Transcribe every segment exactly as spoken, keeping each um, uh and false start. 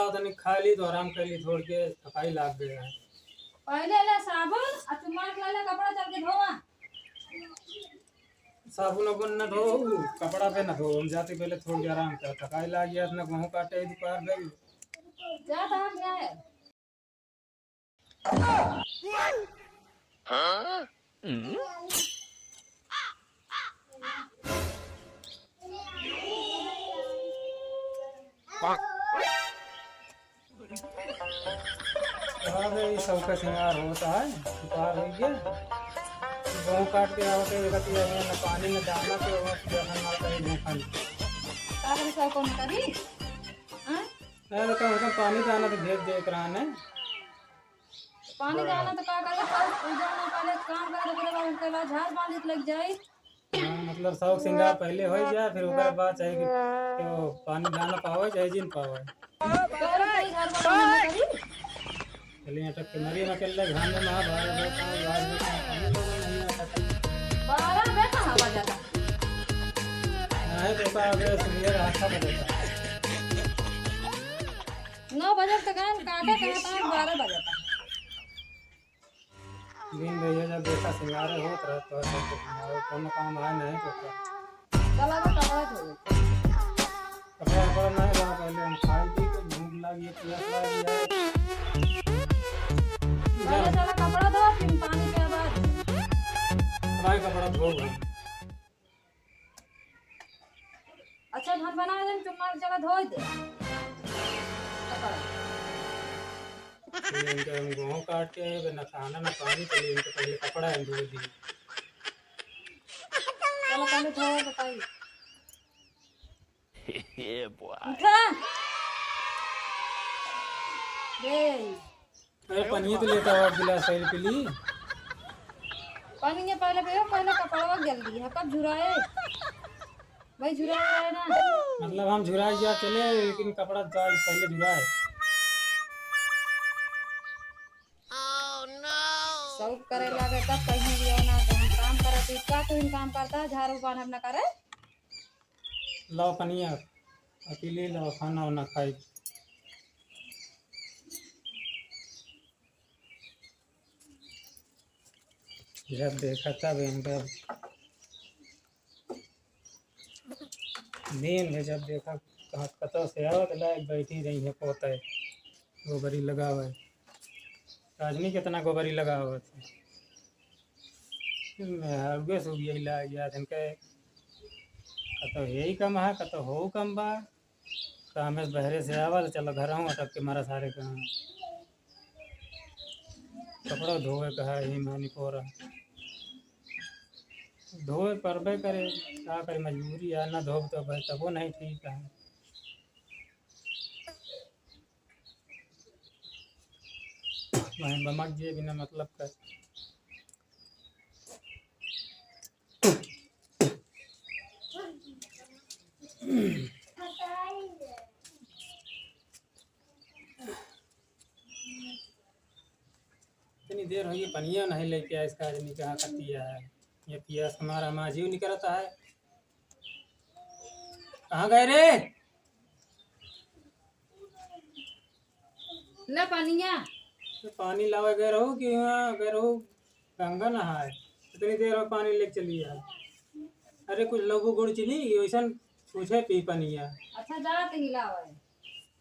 तनी खाइ ली तो आराम कइ ली, थोड़ के थकाई लाग गया है। पहिले ले साबुन अउ चुम्मा के ले ले कपड़ा, चल के धोवा। साबुन उबुन न धो, कपड़ा पे न धो, हम जाते पहिले थोड़ के आराम कर, थकाई लाग गया, इतना गेहूं काटे दोपहर में। जा तो हम जाए। अरे, ई सबका सिंगार होता है, सिंगार होइ गया। गेहूं काट के आवत है, देखत ही है, न पानी, न दाना, तो वो जखन मारता है, भूखन। का करे, सब कौन करी? हाँ? अरे, तो हमको पानी दाना तो भेज दे एकरा ने। पानी दाना तो का करे, कल पूजा ना, पहले काम करे, ओकरे बाद, ओकरे बाद झाड़ बांधे के लग जाई। हाँ, मतलब शौक सिंगार पहिले होइ जाए, फिर ओकर बाद चाहे कि, कि वो पानी दाना पावे, चाहे जिन पावे। तोरा कहीं घर बनाना ना करी। चलिए, अटक के मरी, हम अकेले घाम में महाभारत है, कहाँ बाहर में कहाँ पानी नहीं आता। बारह बे कहाँ बजाता? नहीं, तो का अबे सुनिए, रास्ता बदलता। नौ बजे तक हम काटे, कहाँ, कहाँ बारह बजाता। दिन भैया जब देखा सिंगारे होत रहत तो ऐसे तो सिंगारे कोनो काम आए नहीं तो का। चला तो कपड़ा धो। कपड़ा, कपड़ा नहीं रहा, पहले हम खाए पी के भूख लगी है, प्यास लगी है। चला, चला कपड़ा धो, फिर पानी के बाद। भाई कपड़ा धो भाई। अच्छा, हम बना देन, तुम मार चला धोइ दे। ये इनके हम गेहूं काट के आए, ना खाना ना पानी, चलिए इनके पहले कपड़ा हम धो दी। चलो पहले धो बताई। ये बुआ। उठा। दे। अरे पनिया तो लेता हुआ गिलास पहले पी ली। पनिया पहले पियो, पहले कपड़वा जल्दी है, कब झुराए? भाई झुराए है ना। मतलब हम झुराए जा चले, लेकिन कपड़ा जा पहले झुराए। शौक करे लागे तब कहीं भी हो ना, तो हम काम करत ही, का तू ही काम करता है, झाड़ू बांधब ना करे? लाओ पनिया, अकेले लाओ, खाना वाना खाई। जब देखा तब इनका दिन में जब देखा कहाँ कतौ से आवत लायक बैठी रही है पोते गोबरी लगावे। राजनी कितना गोबरी लगावत है। मैं हरुए से यही लाग गया था इनके कतौ यही कम है, कतौ हो कम बा। कामे से बहरे से आवा तो चलो घर आऊँ अटक के मारा सारे कहाँ। कपड़ा धोवे कहा ही मानी पोरा। धोवे परबे करे, का करे मजबूरी है, ना धोब तो भाई तबो नहीं ठीक है। वहीं बमक जे बिना मतलब कर। इतनी देर हुई, पनिया नहीं लेके आया इसका आदमी, कहाँ कतिया है ये पियास हमारा, हमारा जीव निकलता है। कहाँ गए रे? ले पनिया। तो पानी लावे गए रहो कि वहाँ गए रहो गंगा नहाए, इतनी देर में पानी लेके चली आए। अरे कुछ लघु गुड़ चीनी वैसन पूछे पी पनिया। अच्छा जात ही लावे।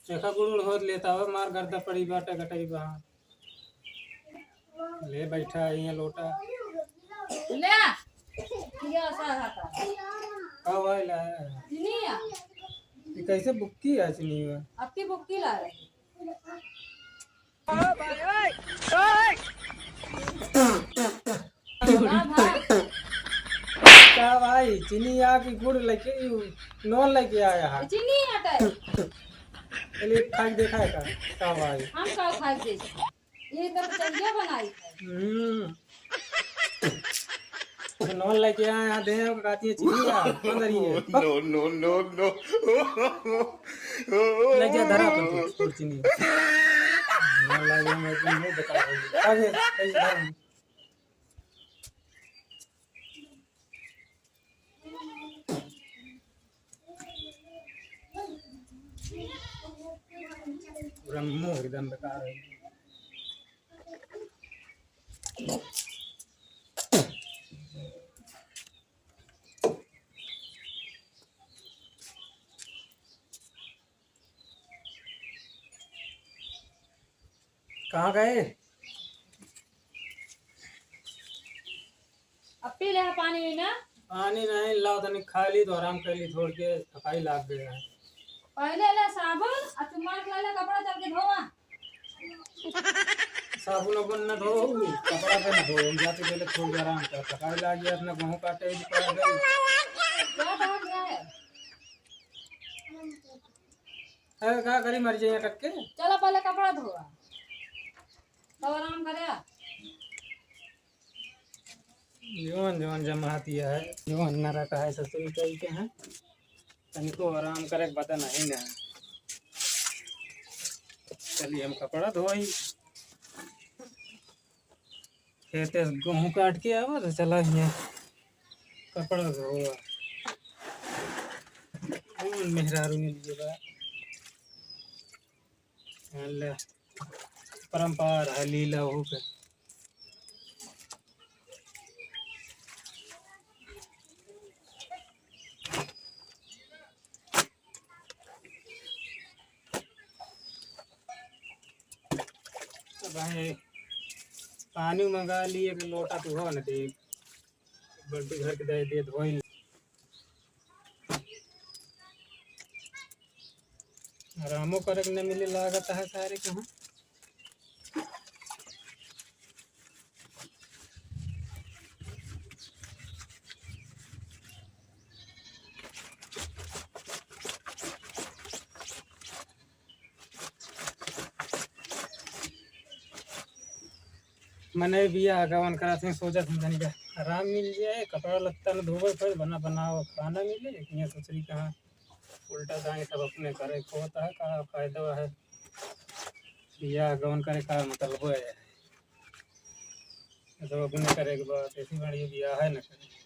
देखा गुड़ उड़ होत लेता हो, मार गर्दा पड़ी बाटे गटई बहा। ले बैठा है यहाँ लोटा। ले। ये ऐसा है का? का भाई ला है? चीनी है। ये कैसे बुक्की है चीनी में? आपकी बुक्की ला रही। का भाई? का भाई, चीनी या कि गुड़ लेके, यू, नोन लेके आया है? चीनी हटे। चलिए, खा के देखा है का? का भाई? हम का खा के देखा? ये तो चलिए बनाई है। हम्म। तो नोन लेके आया है, दे, काटी है चीनी या, अंदर ही है। No, no, no, no। लेके धरा अपन तू, तोर चीनी। नोन लेके मैं तुम नहीं बता रही। आगे, कैसे धरा? पूरा मुंह एकदम बेकार है। कहाँ गए? अब पी ले पानी भी ना। पानी नहीं, लाओ तनी खा ली तो आराम कर ली, थोड़ के थकाई लाग गया है। पहले ले साबुन और चुम्मा के ले ले कपड़ा चल के धोवा। साबुन उबुन न धो, कपड़ा पे न धो, हम जाते पहले थोड़ के आराम कर, थकाई लाग गया, अपना गेहूं काटे ही पड़ गई। क्या काम है? अरे का करी, मर जाइए कट के। चलो पहले कपड़ा धोवा, तब आराम करे। जौन जौन जमात यह है, जौन नरक है ससुरी कही के हैं, तनिको आराम करे के पता नहीं ना। चलिए हम कपड़ा धोई, खेते से गेहूं काट के आवा तो चला हियाँ कपड़ा धोवा। कौन मेहरारू मिल गया बा? ले, परंपरा है लीला हो के। अब भाई पानी मंगा लिए कि लोटा तू हो न दे, बाल्टी भर के दे दे धोई। आरामो करे के न मिले लागत है सारे कहाँ। मने बियाह गवन करत हैं, सोचत हैं तनिका आराम मिल जाए, कपड़ा लत्ता न धोवे पड़े, बना बनाओ खाना मिले, लेकिन ये सोच रही कहाँ उल्टा दाएं सब अपने करे को होता है, का फायदा है बियाह गवन करे का मतलब है, ये सब अपने करे के बाद ऐसी बढ़िया बियाह है न करे।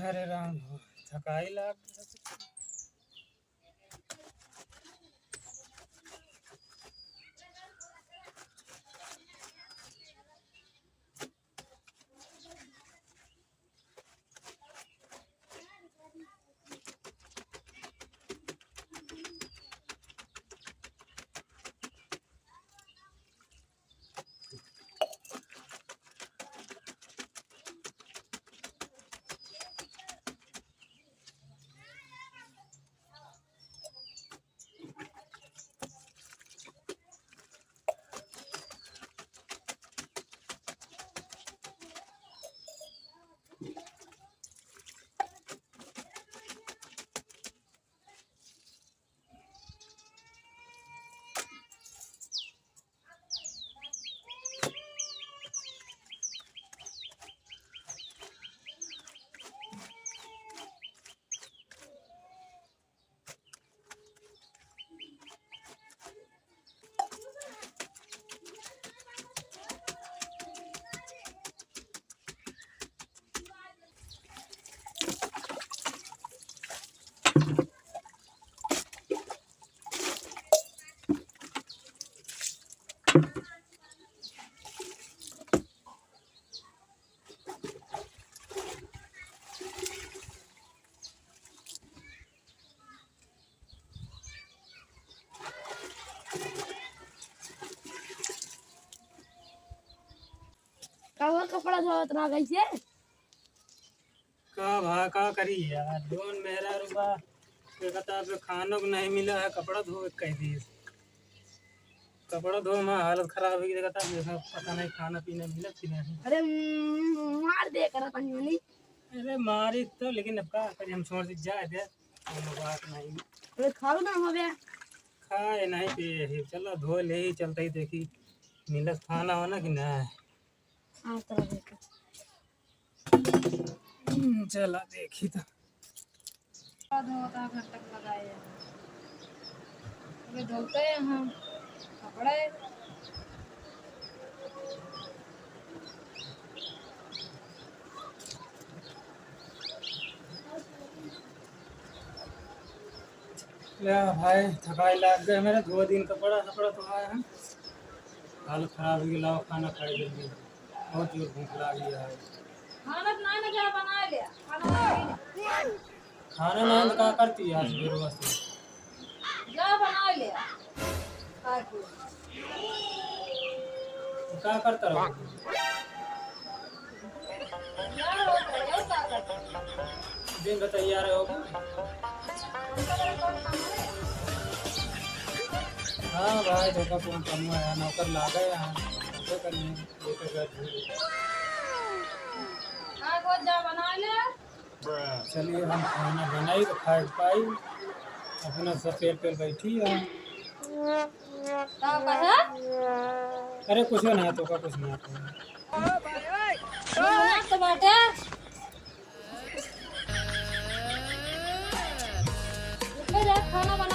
अरे राम हो, थकाई लाग। का हुआ, कपड़ा धोवत रहा कैसे? का भा, का करी यार, जौन मेहरारू बा, के कहता पे खानो के नहीं मिला है, कपड़ा धोवे के कह दिए। कपड़ा धोवे में हालत खराब हो गई, कहता देखा, पता नहीं खाना पीना मिला कि नहीं। अरे, म-, मार दे करा तनी मनी। अरे मारी तो, लेकिन अब का करी, हम छोड़ दी, जाए दे, कोनो बात नहीं। अरे खाओ ना हो गया। खाए नहीं पिए ही, चलो धो ले ही, चलते ही देखी मिलत खाना वाना कि नहीं। हाँ, चलो देखो। हम्म, चला देखी तो। आधा आधा घंटा लगाए हैं। अबे धोते हैं हम कपड़े। या भाई, थकाई लाग गए मेरे, दो दिन का पड़ा, कपड़ा तो आया है, हालत खराब हो गई। लाओ खाना खाए जल्दी, बहुत जोर भूख लागी है। खाना तो ना, ना जा बना ले, खाना बना ले। खाना ना तो का करती है आज बेरुआ से? जा बना ले। का करता रहो? दिन भर तैयार हो। हाँ भाई, धोखा कौन कम है, नौकर लागे यहाँ, धोखा करने, लेकर गए थे। हाँ, वो जा बना ले। चलिए, हम खाना बनाई तो खाए के पाई, अपना सब पेट पेट बैठी है। का कहे? अरे कुछ ना, तो का कुछ ना। तो बाटे। रुके रे, खाना बना।